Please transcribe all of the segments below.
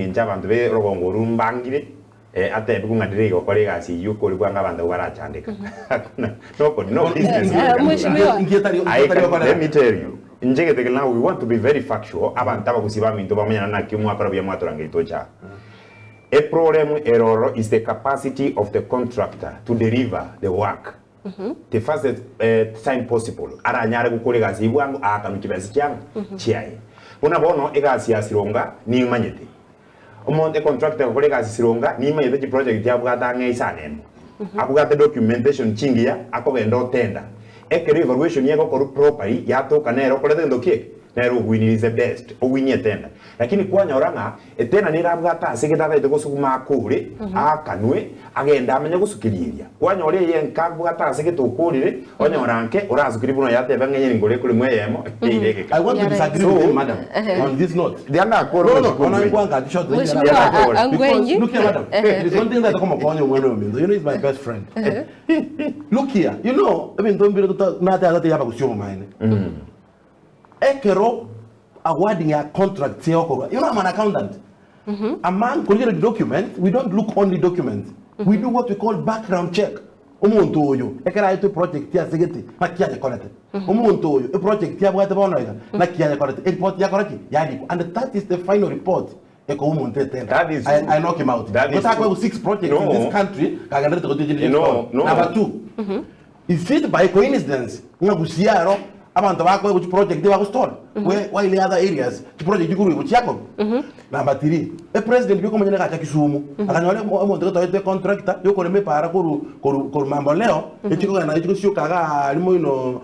eng'encho abanto be orogongo orwo mbangire, eh, atebigwe ng'a ndire gokora egasi eyio okori bwango abanto abwo barachandeka. Hakuna, nobody, no business Eh, can do mheshimiwa. that. Inki etari- I etari can, gokorera? let me tell you, inche gete now we want to be very factual, abanto abagusii baminto bamanyane naki omwakora buya mwatorangeria toche aa. A problem ere ororo is the capacity of the contractor to deliver the work the fastest time possible aranyare gokora egasi eyio bwango aakanwe chibesa chiang'o chiaye. Buna bono egasi ya Sironga nimanyete omonto econtractor egokora egasi Sironga nimanyete chiproject abwate ang'e isano emo abwate documentation chingiya akogenda otenda ekero evaluation egokorwa properly yatoka nere okorete gento ki eke nere ogwinire is the best ogwinie etenda lakini kwanyora ng'a Etena nere abwate ase gete ataete gosuguma akore, aakanwe, agende amenye gosukeria eria. Kwanyora eye enka abwate ase gete okorire, onyora nke orasukerie buna oyo atebe ng'a enye ninkore ekoremwa eyemo, eire egeka. I want to disagree with him, madam, on this note. Rianda akore No, no, omochiko ono Ongwenyi. ingwanga short Mheshimiwa, Rianda akore. Angwenyi. Because, look here, madam. There is one thing that komokonya omwana oyo minto. You know, he's my best friend. Look here, you know, ebinto mbire tota nate tate yabagusia obomaene. Ekero awarding ya contracts egokorwa, you know I'm an accountant. Among korigereria documents, we don't look only documents. We do what we call background check. Omonto oyo ekero aetwe eproject ase gete naki ayekorete. Omonto oyo eproject abwate bono iga naki ayekorete. Eripoti yakora ki? Yarikwa. And that is the final report ekoa omonto etender. That is I, true. I knock him out. That is Gotakoegwa true. six projects in No. this country kagenderete gotiga No, no. Number two, Is it by coincidence ng'a Gusii aro abanto bakoegwa chiproject bagostore whe while in other areas chiproject chikorwa chiakorwa? Number three, epresident bioka omonyene agacha Kisumu akanyora omo- omonto gete oetwe econtractor yokorema epaara korwa korwa korwa Mamboleo echikogenda echikosioka igaa aria moino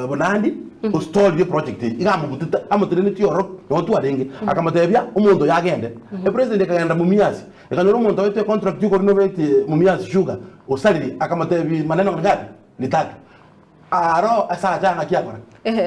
Bonandi ostorire eproject eyio iga amogutete amotenenetie ororo nabo twarenge akamotebia omonto oyo agende. Epresident ekagenda Mumias Ekanyora omonto oetwe econtract y'okorenovate Mumias Sugar osaririe, akamotebi maneno ngapi? Ni tatu. Aro ase acha ng'aki akora? Ehe.